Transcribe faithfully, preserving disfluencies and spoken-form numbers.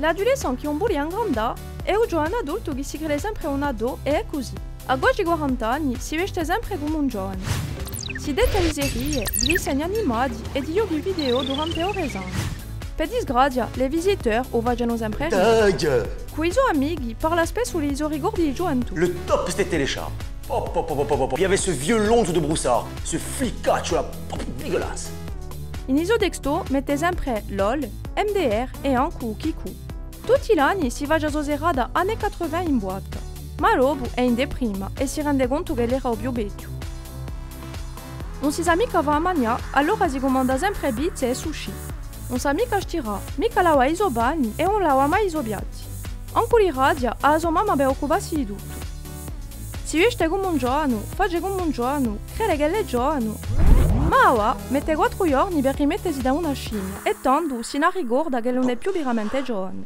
L'adulescent chì ùn vole ingrandà è u ghjovanu adultu chì si crede sempre un adò, è hè cusì. À quasi quarant'anni si veste sempre cum'è un ghjovanu. Si detta à e serie, di dissegni animati è di ghjochi video durante ore sane. Per disgrazia, les visiteurs u facenu sempre ride. Dai! Cù i so amichi parla spessu di i so ricordi di ghjuventù. Le top, c'était téléchat. Hop, hop, hop, hop, hop, hop. Il y avait ce vieux Londres de Broussard, ce flicaccio là, hop, dégueulasse. In i so textos mette sempre lol, M D R è ancu kikou. Tutti l'anni si face a so serata années quatre-vingts in boîte. Ma dopu hè in deprima è si rende contu ch'ellu era u più vechju. Ùn si sà micca fà à magnà, allora si cumanda sempre pizze è sushi. Ùn sà micca stirà, micca lavà i so panni è ùn lava mai i so piatti. Ancu li radia à a so mamma per occupassi di tuttu. Si veste cum'è un ghjovanu, face cum'è un ghjovanu, crede ch'ellu hè ghjovanu. Ma avà mette quattru ghjorni per rimettesi da una scimmia è tandu si n'arricorda ch'ellu ùn hè più veramente ghjovanu.